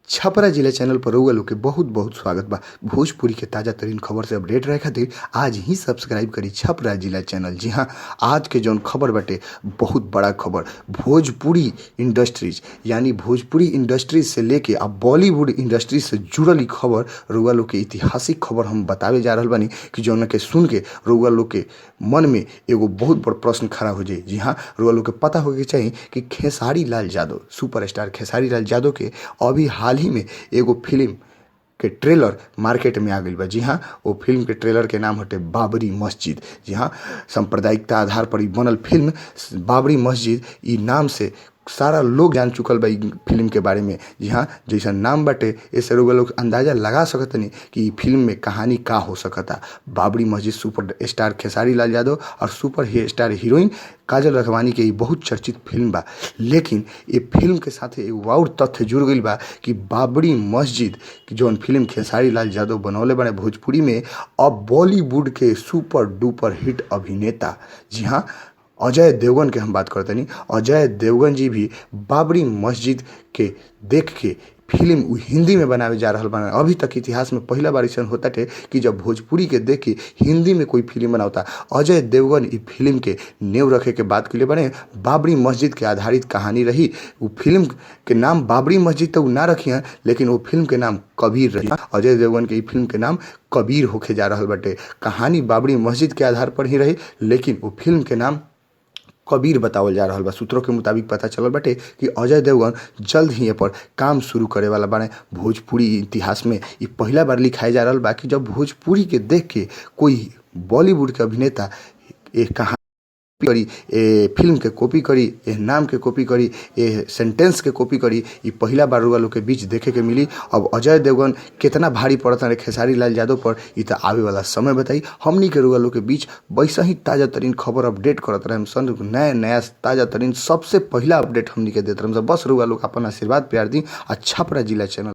छपरा जिला चैनल पर रउआ लोग के बहुत बहुत स्वागत बा। भोजपुरी के ताजा तरीन खबर से अपडेट रहे खातिर आज ही सब्सक्राइब करी छपरा जिला चैनल। जी हाँ, आज के जौन खबर बाटे बहुत बड़ा खबर, भोजपुरी इंडस्ट्रीज यानी भोजपुरी इंडस्ट्रीज से लेके अब बॉलीवुड इंडस्ट्रीज से जुड़ल ई खबर रउआ लोग के ऐतिहासिक खबर हम बतावे जा रहल बानी कि जौन के सुन के रउआ लोग के मन में एगो बहुत बड़ प्रश्न खड़ा हो जाई। जी हाँ, रउआ लोग के पता होके चाही कि खेसारी लाल यादव, सुपरस्टार खेसारी लाल यादव के अभी हाल ही में एगो फिल्म के ट्रेलर मार्केट में आ गई बा। जी हाँ, वो फिल्म के ट्रेलर के नाम हटे बाबरी मस्जिद। जी हाँ, सांप्रदायिकता आधार पर ई बनल फिल्म बाबरी मस्जिद ई नाम से सारा लोग जान चुकल बा ई फिल्म के बारे में। जी हाँ, जैसा नाम बाटे ऐसे रउआ लोग अंदाज़ा लगा सकतनी कि ई फिल्म में कहानी का हो सकता। बाबरी मस्जिद सुपर स्टार खेसारी लाल यादव और super star heroine Kajal Raghwani के ई बहुत चर्चित फिल्म बा। लेकिन ये फिल्म के साथे एगो और तथ्य जुड़ गईल बा कि बाबरी मस्जिद जौन फिल्म खेसारी लाल यादव बनौले बाड़े भोजपुरी में, अब बॉलीवुड के सुपर डुपर हिट अभिनेता, जी हाँ अजय देवगन के हम बात करतनी, अजय देवगन जी भी बाबरी मस्जिद के देख के फिल्म उ हिंदी में बनावे जा रहल बाड़े। अभी तक इतिहास में पहिला बार अइसन होताटे कि जब भोजपुरी के देख के हिंदी में कोई फिल्म बनावता। अजय देवगन ई फिल्म के नेव रखे के बात कइले बाड़े। बाबरी मस्जिद के आधारित कहानी रही। उ फिल्म के नाम बाबरी मस्जिद तो उ ना रखिहन, लेकिन वो फिल्म के नाम कबीर रही। अजय देवगन के ई फिल्म के नाम कबीर होखे जा रहल बाटे। कहानी बाबरी मस्जिद के आधार पर ही रही, लेकिन वो फिल्म के नाम कबीर बतावल जा रहल बा। सूत्रों के मुताबिक पता चलल बाटे कि अजय देवगन जल्द ही ए पर काम शुरू करे वाला बाड़े। भोजपुरी इतिहास में ई पहिला बार लिखाए जा रहल बा कि जब भोजपुरी के देख के कोई बॉलीवुड के अभिनेता ए कहानी करी, ए फिल्म के कॉपी करी, ए नाम के कॉपी करी, ए सेंटेंस के कॉपी करी, ई पहिला बार रउआ लोग के बीच देखे के मिली। अब अजय देवगन केतना भारी पड़त रहे खेसारी लाल यादव पर, ई त आवे वाला समय बताई। हमनी के रउआ लोग के बीच वैसे ही ताज़ा तरीन खबर अपडेट करत रहेम सन। नया नया ताज़ा तरीन सबसे पहिला अपडेट हमनी के देत रहेम सन। बस रउआ लोग अपन आशीर्वाद प्यार दी आ छपरा जिला चैनल